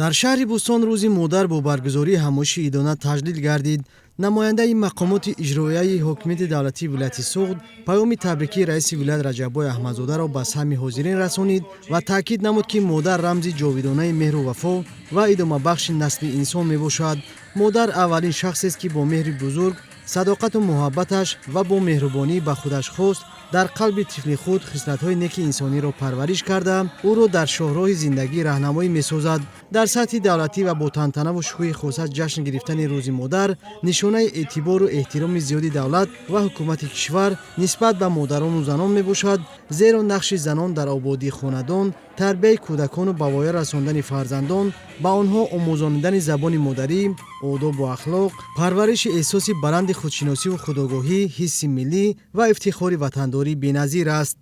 Дар шаҳри Бӯстон Рӯзи модар бо баргузории ҳамоиши идона таҷлил гардид. Намояндаи мақомоти иҷроияи ҳокимияти давлатии вилояти Суғд паёми табрикии раиси вилоят Раҷаббой Аҳмадзодаро ба самъи ҳозирин расонид ва таъкид намуд, ки модар рамзи ҷовидонаи меҳру вафо ва идомабахши насли инсон мебошад. Модар аввалин шахсест, ки бо меҳри бузург, садоқату муҳаббаташ ва бо меҳрубонӣ ба худаш хост дар қалби тифли худ хислатҳои неки инсониро парвариш карда, ӯро дар шоҳроҳи зиндагӣ раҳнамоӣ месозад. Дар сатҳи давлатӣ ва бо тантанаву шукӯҳи хоса ҷашн гирифтани Рӯзи модар нишонаи эътибору эҳтироми зиёди давлат ва ҳукумати кишвар нисбат ба модарону занон мебошад, зеро нақши занон дар ободии хонадон, тарбияи кӯдакону ба воя расондани фарзандон, ба онҳо омӯзонидани забони модарӣ, одобу ахлоқ, парвариши эҳсоси баланди худшиносиву худогоҳӣ, ҳисси миллӣ ва ифтихори ватандорӣ беназир аст.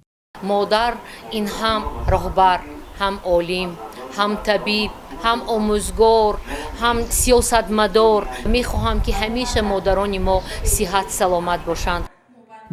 Модар ин ҳам роҳбар, ҳам олим, ҳам табиб, ҳам омӯзгор, ҳам сиёсатмадор. Мехоҳам, ки ҳамеша модарони мо сиҳат саломат бошанд.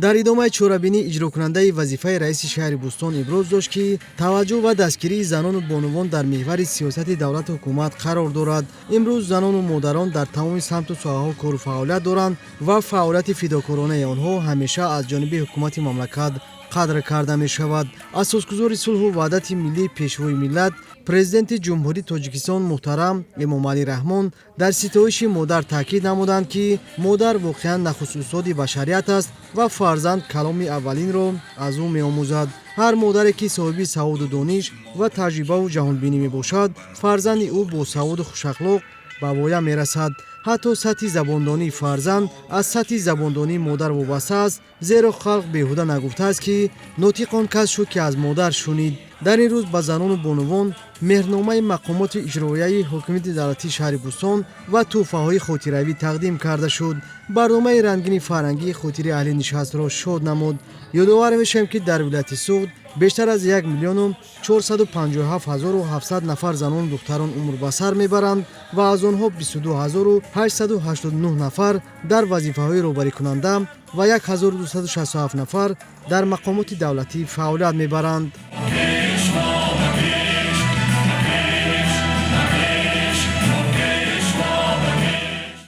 Дар идомаи чорабинӣ иҷрокунандаи вазифаи раиси шаҳри Бӯстон иброз дошт, ки таваҷҷӯҳ ва дастгирии занону бонувон дар меҳвари сиёсати давлату ҳукумат қарор дорад. Имрӯз занону модарон дар тамоми самту соҳаҳо кору фаъолият доранд ва фаъолияти фидокоронаи онҳо ҳамеша аз ҷониби ҳукумати мамлакат қадр карда мешавад. Асосгузори сулҳу ваҳдати миллӣ, Пешвои миллат, Президенти Ҷумҳурии Тоҷикистон муҳтарам Эмомалӣ Раҳмон дар ситоиши модар таъкид намуданд, ки модар воқеан нахуст устоди башарият аст ва фарзанд каломи аввалинро аз ӯ меомӯзад. Ҳар модаре, ки соҳиби саводу дониш ва таҷрибаву ҷаҳонбинӣ мебошад, фарзанди ӯ бо саводу хушахлоқ ба воя мерасад. Ҳатто сатҳи забондонии фарзанд аз сатҳи забондонии модар вобаста аст, зеро халқ беҳуда нагуфтааст, ки нотиқ он кас шуд, ки аз модар шунид. Дар ин рӯз ба занону бонувон меҳрномаи мақомоти иҷроияи ҳокимияти давлатии шаҳри Бӯстон ва тӯҳфаҳои хотиравӣ тақдим карда шуд. Барномаи рангини фарҳангӣ хотири аҳли нишастро шод намуд. Ёдовар мешавем, ки дар вилояти Суғд бештар аз 1 457 700 нафар занону духтарон умр ба сар мебаранд ва аз онҳо 22 889 нафар дар вазифаҳои роҳбарикунанда ва 1267 нафар дар мақомоти давлатӣ фаъолият мебаранд.